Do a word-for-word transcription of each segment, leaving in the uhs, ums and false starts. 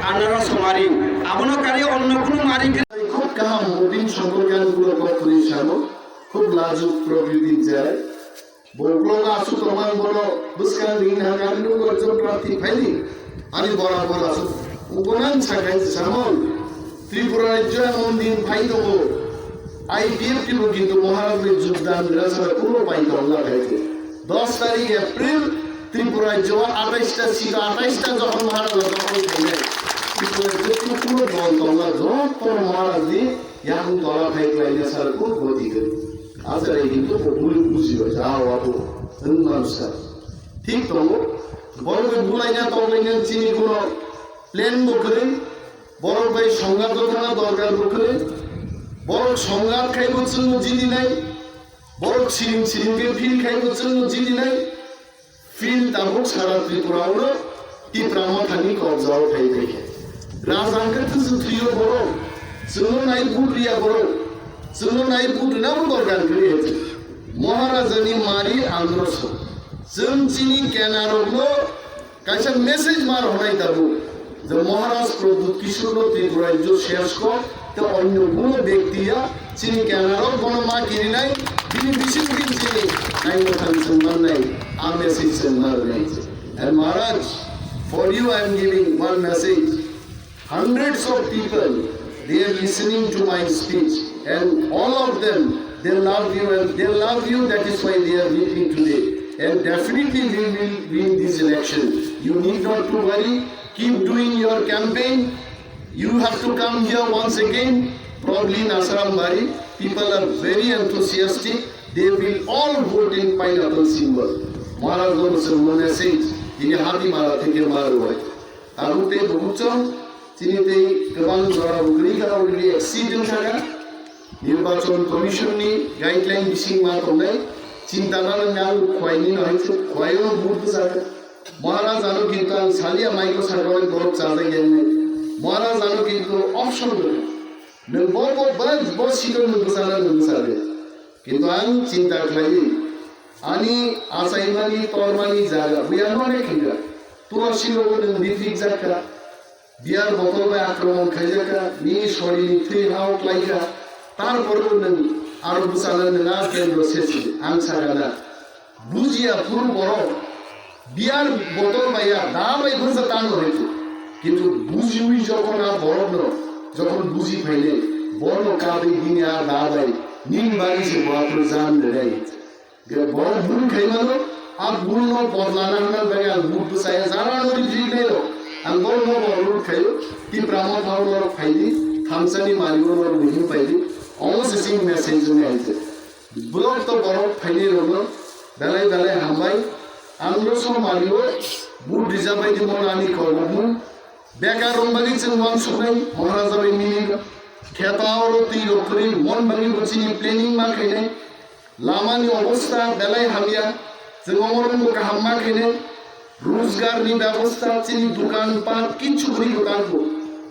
Anarosomari, abono kari onno kunu mari khe. Khub kaham, Mobin Shankar Khan Guru Kothuri Sabo, khub lajuk prokriti jai. Boklogo aswk tongmani bono bwskang ring ha kari nugo ekjon prarthi phaidi. Ani borabor aswk ugonan sakai samon. Tripura rajyo emon din phai tongo. I P F T bo kintu Maharaj ni jogdan rajasabha kuno pai tongla khaikhe. Dos tarik April Tripura rajyo atais ta seat, atais ta jokhon Maharaj ni dokhol khainai. Tripura rajyo kuno dol tongla joto Maharaj ni yakung tola phai klaina sar kun goti gari. Aswk rai kintu bo buli bujiba jao abo wngmano sa. Thik tongo. Borok bai bulaina tonglaina chini kuno plan bo kwrwi. Borok bai songat thangna dorkar bo kwrwi. Borok songat khai bo chwngno jidinai. Borok siring siring khe feel khai bo chwngno jidinai. Feel tabuk sara Tripura o Tipra Mothani kobjao phai phai khe. Raja hwnkhe thusu thwiyo borok. Chwngno nai vote riya borok. Chwngno nai vote rina bo dorkar kwrwi. Maharajani mari androso. Chwng chini kenarokno kaisa message ma rwnai tabuk, je Maharaj Pradyut Kishore no Tripura rajyo shesh kok, te onyo kuno byakti ya chini kenarok bono ma kirinai, bini bising din chini naino thang chwng mannai, a message chwng ma rwnai. And Maharaj, for you I am giving one message. Hundreds of people, they are listening to my speech, and all of them, they love you, and they love you, that is why they are with me today. And definitely we will win this election. You need not to worry, keep doing your campaign. You have to come here once again, probably in Asaram Bari, people are very enthusiastic, they will all vote in pineapple symbol. Maharaj Guru Sir message, ini hati mara theke maru hai. Tabuk tei bukuchong, chini tei kwbang jora bo kwrwi kha, already accident kha kha. Nirbachon Commission ni guideline bising ma tongnai, chinta nana nang khwai ni no hai se khwai o vote bwsa kha. Maharaj ano kintu ang salia mai ko sarkar ni borok chajak yang nai. Maharaj ano kintu option dong. Nwng bo bo bo bo seat o nwng bwsa na nwng bwsa de. Kintu ang chinta khlaiwi, ani achaimani, tormani jaga, buya mane khinga. Tulasi rogo nwng bithik jakha, biyar botol bai akromon khaijakha, nini sorini thwi hao klaikha, tarpore bo nwng aro bwsano nwng a kendro sesi, ang sakha na. Bujiya phuru borok biyar botol bai ya da bai bwsa tano haitu. Kintu bujiwi jokhon a borokno, jokhon buji phainai, borokno kadwi bini a da bai nini bagwi se bo aphuru jan rwnai. Borok bul khaimano, a bulno bodlana hwnna bagwi ang bul bwsaya jara no rijinairok. Ang borokno borok khaio, Tipra Motha o norok phaidi, thamsani mari o norok muhim phaidi, omo se chini message wngwi haikhe. Block to borok phainai rokno belai belai hambai. Ang no so mari o, bul rija bai di mon ani kok bumung. Bekar rok bagwi chwng uansuknai, Maharaja bai mini kheto oro twi rok kwrwi mon bagwi bo chini planning ma khainai. Lamani obostha belai hamya, chwng omo rwngbo kaham ma khainai. Rojgarni bebosta, chini dukan pat kichu kwrwi kwtal kho.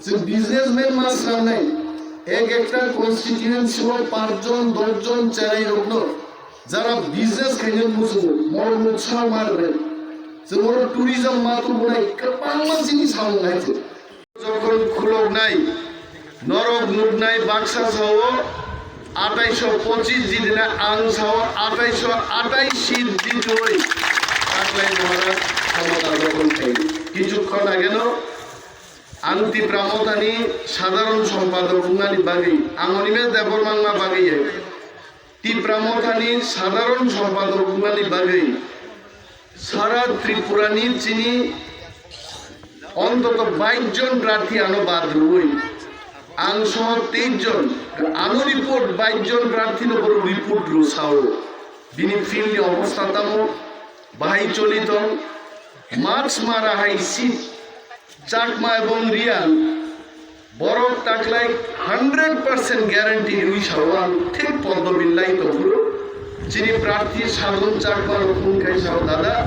Chwng businessman ma swnamnai. Ek ekta constituency o pach jon, dos jon cherai rokno jara business khainai muchungo, morok muksa ma rwnai. Chwng oro tourism ma tubunai kwbangma chini samung hai se. Jokhon khuloknai, norok nuknai baksa sao atais o pochis jidina, ang sao atais o atais seat jitui taklai Maharaj khomota jokhon khai. Kichukkon ageno ang Tipra Mothani sadharon sompadok wngnani bagwi, ang Animesh Debbarma wngma bagwi Tipra Mothani sadharon sompadok wngnani bagwi sara Tripurani chini ontoto bais jon prarthi ano bad rwui ang soho teis jon, ano report bais jon prarthino borok report rw sao. Bini field ni obostha tamo, bahai choli tong, Machmara hai seat Chakma ebong Reang borok taklai hundred percent guarantee rwi sao ang thik Poddo Billai tongphuru chini prarthi Sadhon Chakma rok phone khai sao, dada,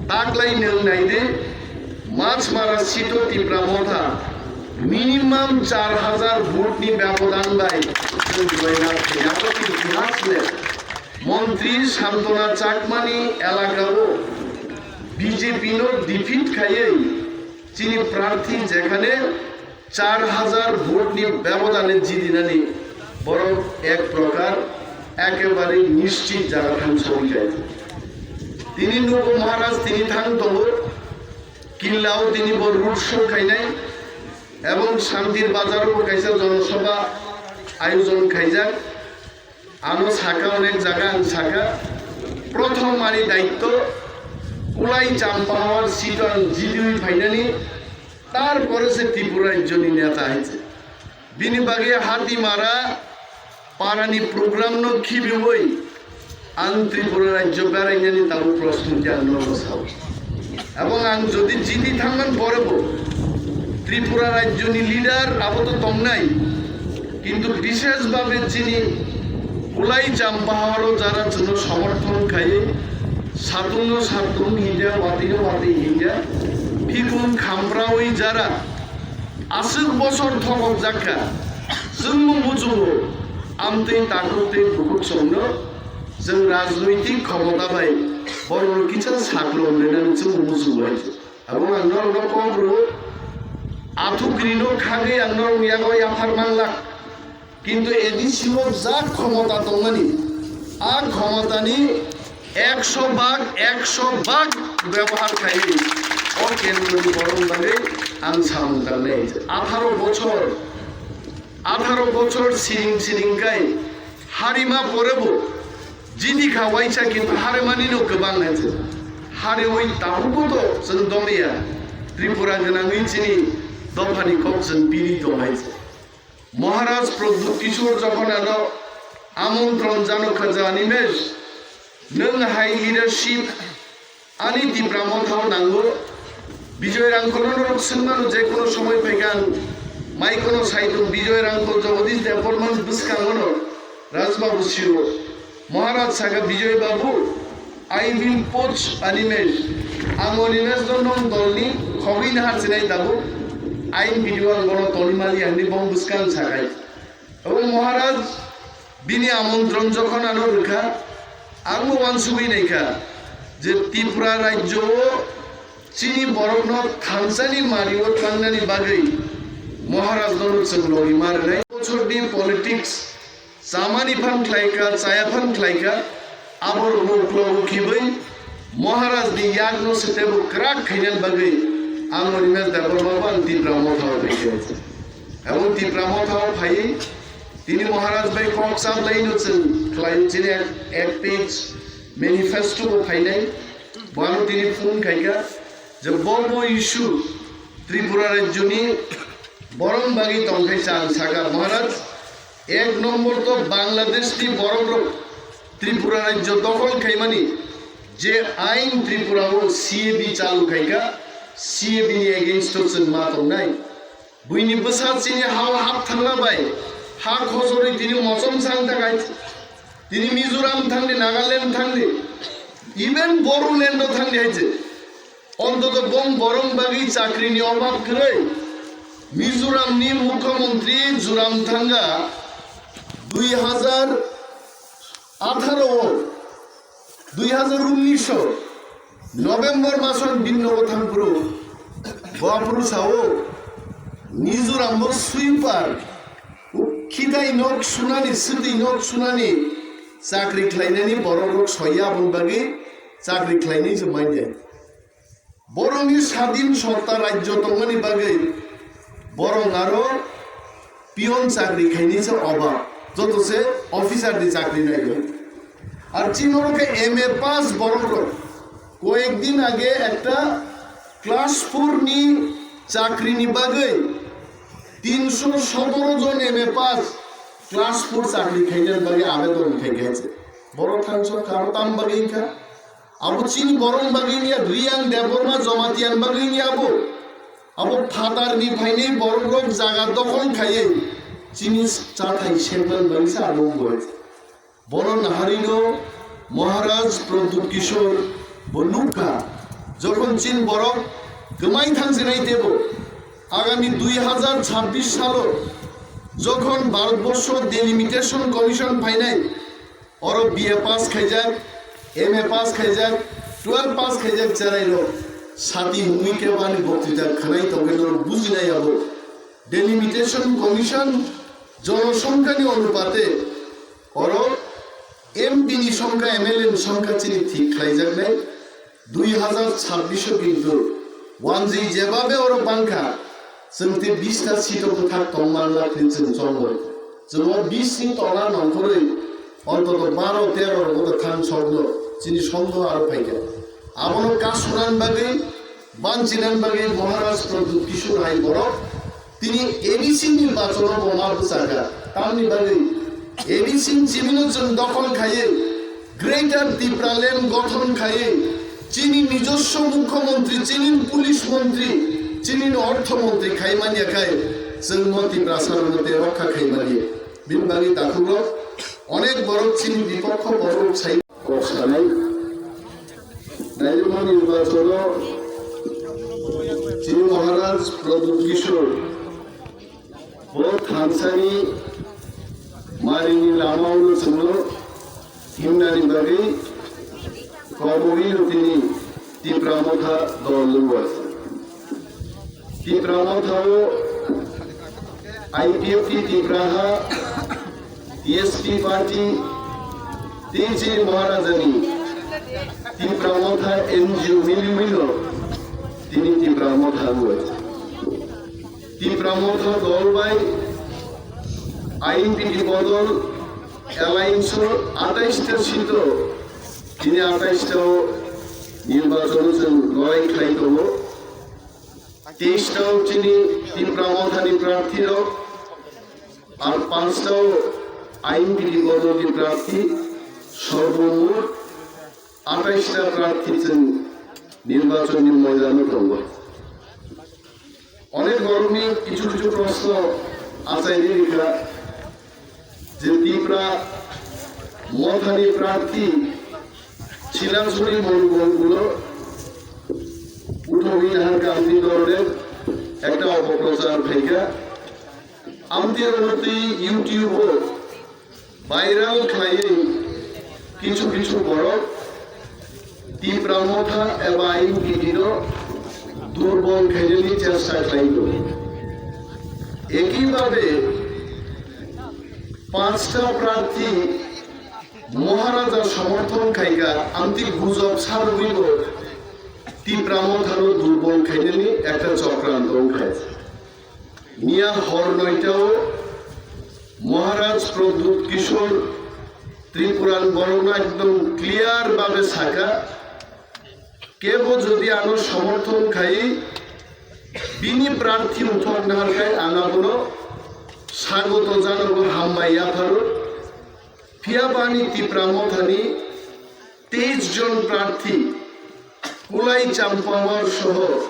taklai nwng nai de, Machmara seat o Tipra Motha minimum char hajar vote ni byabodan bai nwng join up khaina, abo tini itihas le. Montri Santona Chakmani elaka o B J P no defeat khaiwi Chini prarthi jekhane char hajar vote ni bebodane jidinani borok ek prokar ekebare nischit jaga thang sogwi kha. Tini nugo Maharaj tini thang tongo, Killao tini bo road show khainai, ebong Shantir Bazar o kaisa jonosabha ayojon khaijak. Ano saka onek jaga ang saka, prothom ani daitto Kulai Champahawar seat o ang jidui phainani, tarpore se Tripura rajyoni neta hai se. Bini bagwi Hatimara parani program no khibiwi ang Tripura rajyo berainani tabuk prostuti ang nono sao. Ebong ang jodi jiti thangman pore bo Tripura rajyoni leader abo to tongnai, kintu bishesh bhabe chini Kulai Champahawaro jara chwngno somorthon khaiwi satungno satung hinja, watwino watwi hinja, phikung khamprawi jara aswk bosor thokok jakha, chwngno muchungo amtwi takhuk tei bukhuk chwngno chwng rajnoitik khomota bai borokno kisa saklom rwnani chwngno muchungo hai. Abo ang norokno kok rwo, athuk rino khagwi ang norokni yago yaphar manglak. Kintu A D C o jak khomota tongmani, a khomotani ekso bhag, ekso bhag byabohar khaiwi o kendroni borok bagwi ang samung tangnai. Atharo bochor, atharo bochor siring siring kai harima porebo jini kha waisa kintu harimanino kwbang hai se. Hariwi tabukbo to chwng dongya, Tripura gwnangwi chini dophani kok chwng biri tong hai se. Maharaj Pradyut Kishore jokhon ano amontron jano khaja Animesh, nwng hai leadership ani Tipra Motha o nango. Bijoy Rangkhol no norok swngmano je kono somoi phaikha ang, mai kono saitung Bijoy Rangkhol Jagadish Debbarma bwskango no Rajbabu siro. Maharaj saka, Bijoy Babu, I will poach Animesh. Ang Animesh no nwng dolni khogwi naharchinai tabuk. Ain video ang bono toni mali hwnwi bong bwskang sakai. Abo Maharaj bini amontron jokhon ano rwkha, ang bo uansugwi naikha je Tripura rajyo o chini borokno thansani mari o thangnani bagwi Maharaj no chwng logi ma rwnai. Bochorni politics chamani phan khlaikha, chaya phan khlaikha, aborokno uklogo khibai Maharaj ni yakno se tebo kwrak khainani bagwi ang Animesh Debbarma bo ang Tipra Motha o phaikha. Abo Tipra Motha o phaiwi tini Maharaj bai kok chaplaino chwng khlaio, chini ek, ek page manifesto bo phainai, bo ano tini phone khaikha je bo bo issue Tripura rajyoni borok bagwi tongkhai cha ang saka Maharaj, ek nombor to Bangladesh ni borok rok Tripura rajyo dokhol khaimani je ain Tripura o C A B chalu khaikha, C A B ni against o chwng ma tongnai. Buini bwsa chini hao hap thangna bai ha khojorwi tini mochom sang takai. Tini Mizoram thangdi, Nagaland thangdi, even Bodoland o thangdi hai se. Ontoto bong borok bagwi chakrini obab kwrwi. Mizoram ni mukhyamantri Zoramthanga dui hajar atharo o, dui hajar unnish o November maso bini nogo thangphuru bo aphuru sao, Mizoram o sweeper, khitai nok sunani, swtwi nok sunani chakri khlainani borok rok soya, aboni bagwi chakri khlainai se manya. Borokni sadin sotta rajyo tongmani bagwi borok aro peon chakri khainai se obab, joto se officer ni chakri naiwi. Ar chini oro khe M A pass borok rok. Koyek din age ekta class four ni chakri ni bagwi tinsho sotoro jon M A pass class four chakri khainani bagwi abedon khai kha se. Borok thangso kha, abo tam bagwi wngkha? Abo chini borok bagwi wngya, Riyang Debbarma Jamatia ni bagwi wngya abo. Abo phatar ni phainai borok rok jaga dokhol khaiwi chini chathai sengmani bagwi se abo wngwi. Bono naharino Maharaj Pradyut Kishore bo nukha, jokhon chin borok kwmai thangsinai tebo agami dui hajar chabbish salo jokhon Bharatborsho Delimitation Commission phainai, oro B A pass khaijak, M A pass khaijak, twelve pass khaijak cherai rok, Sati hwnwi kebo ani boktwita khwnai tongkhe norok bujinai abo. Delimitation Commission jonosongkhani onupate oro M P ni songkha, M L A ni songkha chini thik khlaijaknai. Dui hazar chabbish o kintu wanjwi jebabe oro bangkha, chwng tei bista seat o bwthak tongman lakni chwng chongoi. Chwng o bis ni tola nongkhorwi ontoto baro tero rogo da thang songno chini songno aro phaikha. Abono kasunan bagwi, banchinan bagwi Maharaj Pradyut Kishore hai borok tini A D C ni bachono bo ma bwchakha. Tamni bagwi A D C ni jibino chwng dokhol khaiwi Greater Tipraland gothon khaiwi chini nijoswo mukhyamantri, chini police mantri, chini ortho mantri khai manya khai chwng mo Tiprasa rokno tei rokha khai manya. Bini bagwi takhukrok onek borok chini bipokho borok sai kok sanai. Nairwkma nirbachono chini Maharaj Pradyut Kishore bo thansani marini lama-o chwngno himnani bagwi kobogwino tini Tipra Motha dol lwngwi. Tipra Motha-o I P F T Tipraha, T S P party, tei chini Maharajani Tipra Motha N G O miliwino tini Tipra Motha wngwi. Tipra Motha dol bai I N P T bodol alliance o atais ta seat o, tini atais ta o nirbachon o chwng lorai khlai tongo. Teis ta o chini Tipra Mothani prarthi rok, ar panch ta o I N P T bodol ni prarthi, sorbomot atais ta prarthi chwng nirbachon ni moidan o tongo. Onek borokni kichu kichu proshno achai rikha je Tipra Mothani prarthi Chilangsuri Morubong ulo uthogwi naharkha amtwi dorode ekta opoprochar phaikha. Amtwi rokno twi YouTube o viral khlaiwi kichu kichu borok Tipra Motha eba I N P T no durbol khainani chesta khlai tongo. Ekibhabe panchta prarthi Maharaja somorthon khaikha, amtwi gujok sarogwibo Tipra Mothano durbol khainani ekta chokranto wngkha. Miya hor noita o Maharaj Pradyut Kishore Tripuran borokno ekdom clear babe sakha, kebo jodi ano somorthon khai bini prarthi uthok naharkhai ang abono sagoto janogo hambai yapharo. Phiya bani Tipra Mothani teis jon prarthi, Kulai Champawar soho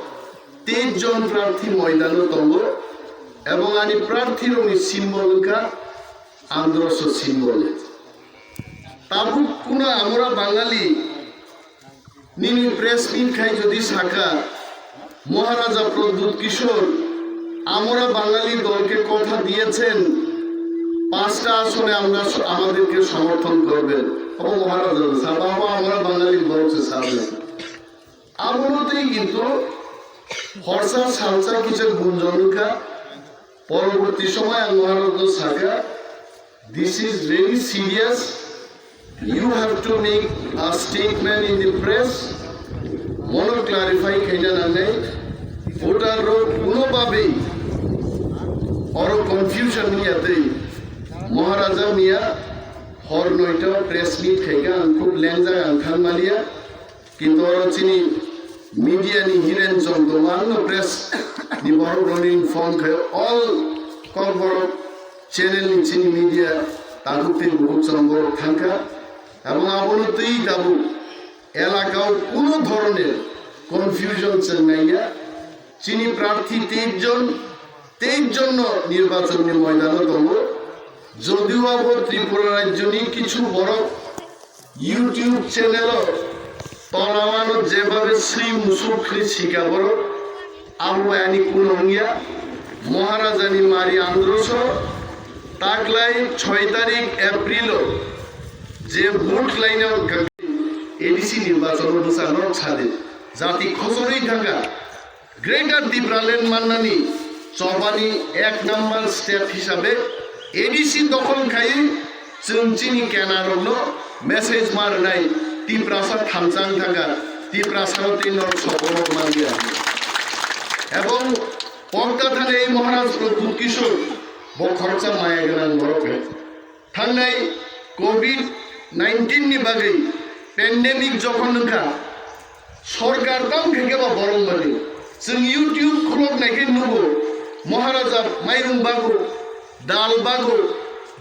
teis jon prarthi moidano tongo, ebong ani prarthi rokni symbol wngkha androso symbol. Tabuk kuno amora Bangali nini press meet khai jodi sakha, মহারাজা প্রদ্যুৎ কিশোর, আমরা বাঙালি দলকে কথা দিয়েছেন, পাঁচটা আসনে আমরা স-, আমাদেরকে সমর্থন করবেন। Obo মহারাজা সাহেব, বাবা, আমরা বাঙালি দলকে সাথে। Abono tei kintu horsa salsa kisa gunjon wngkha, porborti somoy ang Maharajno sakha, this is very serious. You have to make a statement in the press. Mono clarify khaina nangnai. Voter rok kuno babe oro confusion wngya tei Maharaja miya hor noita press meet khaikha, ang khub lengjak, ang thang maliya. Kintu oro chini media ni hiren jong tongo, ang no press ni borok rok ni phone khai all Kokborok channel ni chini media takhuk tei bukhuk chwng borok thangkha, ebong abono twi tabuk elaka o kuno dhoroner confusion chwng naiya. Chini prarthi teis jon, teis jon no nirbachon ni moidano tongo. Jodio abo Tripura rajyo ni kichu borok YouTube channel o tonawano jebabe swi musuk khri sika borok, abo bai ani kuno wngya. Maharajani mari androso taklai choi tarik April o je vote laina A D C nirbachon o bwsa norok sadi. Jati khosonwi thangkha. Greater Tipraland mannani chobani ek number step hisabe A D C dokhol khai chwng chini kenarokno message ma rwnai, Tiprasa thamchang thangkha, Tiprasano tei norok soborok manliya. Ebong Pokta thani Maharaj Pradyut Kishore bo khoroksa maya gwnang borok hai. Thangnai covid nineteen ni bagwi pandemic jokhon wngkha, sorkar tam khe khe ba borok mani. Chwng YouTube khulok nai khe nugo, Maharaja mairung bago, dal bago,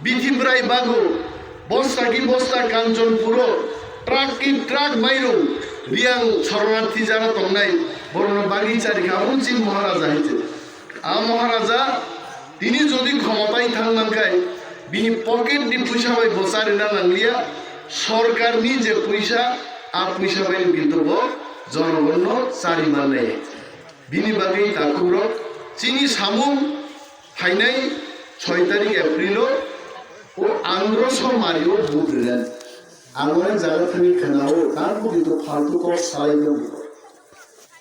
bithibrai bago, bosta ki bosta Kanchanpuro, truck ki truck mairung, Riyang soronarthi jara tongnai, borokno bagwi chari kha, aboni chini Maharaja hai se. A Maharaja, tini jodi khomotai thang man khai, bini pocket ni puisa bai bo charina nangliya, sorkar ni je puisa, a puisa bai no kintu bo jonogon no chari mannai. Bini bagwi takhuk rok, chini samung phainai soi tarik April o, o Andro Somari o vote rwna. Ang onek jaga thangwi khwnao, tabuk kintu faltu kok salai no.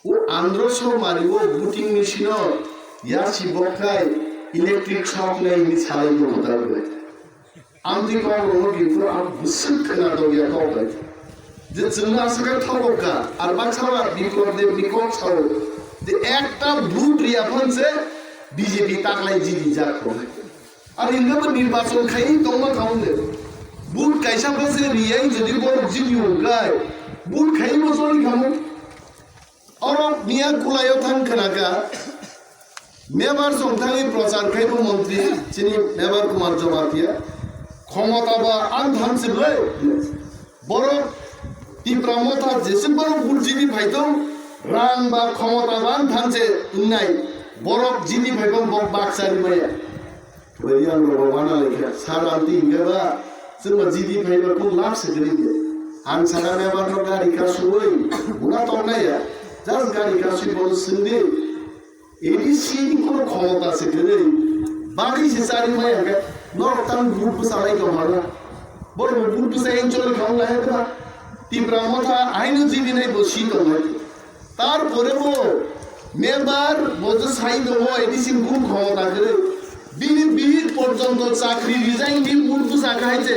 O Andro Somari o voting machine o yasi bokhai electric shock nai hinwi salai bo tabuk. Amtwi kok rokno kintu ang bwswk khwna dogya kok bai. Je chwngno aswk khe thogo kha, ar baksa ba Biplab Deb ni kok sao. Je ekta vote riya phone se B J P taklai jidi jak kho. Ar hinga bo nirbachon khai tongma khaung de. Vote kaisa phase riyai jodi borok jidi hwnkhe vote khai bo choli khamu. Oro miya kulai o thang khwnakha, Mebar song thangwi prochar khaibo montri chini Mebar Kumar Jamatia, khomota ba ang thansible. Borok Tipra Motha jesuk borok burjini phaitong, rang ba khomota ba ang thanse wngnai, borok jini phaibang bok bakchari maya. Bwrwi ang rogo wana lekha, sir amtwi hingke ba, chwngno jidi phaiba kung lab se kwrwi de. Ang sakha Mebar no gari kasui, buna tongnai ya, just gari kasui bono swngdi. A D C ni kono khomota se kwrwi, bagwi se chari maya hingke, norok tang vote bwchalai tongmana. Borok vote bwchai ang choli khong lai hwnkha, Tipra Motha aino jidi nai bo si tongnai. Tarpore bo Mebar bo je sai tongo, A D C ni bumung khomota kwrwi. Bini bihik porjonto chakri resign di, vote bwsa kha hai se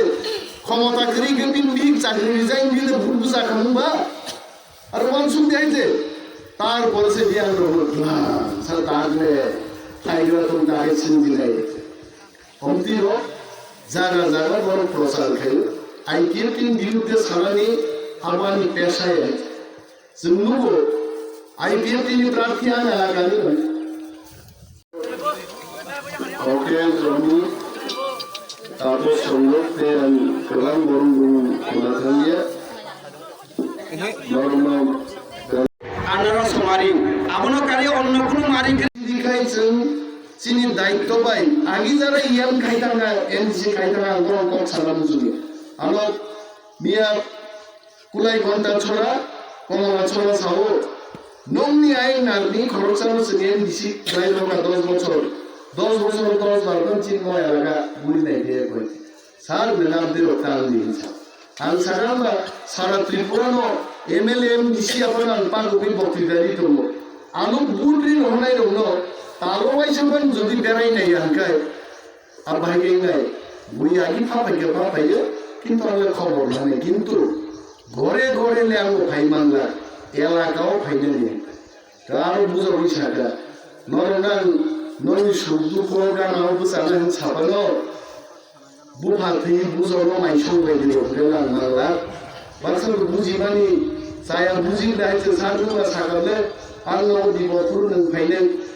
khomota kwrwi khe bini bihik chakri resign di le vote bwsa kha mung ba? Aro wansuk di hai se. Tarpore se di ang rogno gla sa ta le thaigra tong ta hai sing di nai. Omtwi rok jaga jaga borok prochar khaio. I P F T ni biruddhe sanani abo ani pesha ya. Chwng nugo, I P F T ni prarthi ang elakani bai. Okay, Johnny, abo songo tei ang kwbang borok bumung khna thangya. Norok no Andro Somari, abono kari onno kunu mari khe. Dikhai chwng chini daitto bai agi jara iyang khai thangna, M D C khai thangna, ang borok kok sana muchungo. Ano miya Kulai Ghonta Chora, Komala Chora sao, nongni ayang narni khoroksano chwng M D C khlai rokha dos bochor, dos bochor dos bar ban chini mo elaga bui nai de koi. Sir, mwnam de rok tang di hinsa. Ang sakha ba sara Tripura no M L A M D C aphano ang pagwi boktwita ri tongo. Ano vote ri rohonai rokno talo waisa ban jodi berai nai ya hwnkhe, a bahai khe wngnai, bui agi pha phaikhe pha phaiyo, kintu ang le khobor mane, kintu gore gore le ang bo phai manla, elaka o phainani. To aro bujagwi sakha, norok nang noni suk dukho gana o bwchana hin saphano, bupha thwi bujagno maisong bai di rok hwnkhe nang manla. Baksa bujimani chaya buji dai se sa dukha sakha le, ang nogo di bothuru nwng phainai.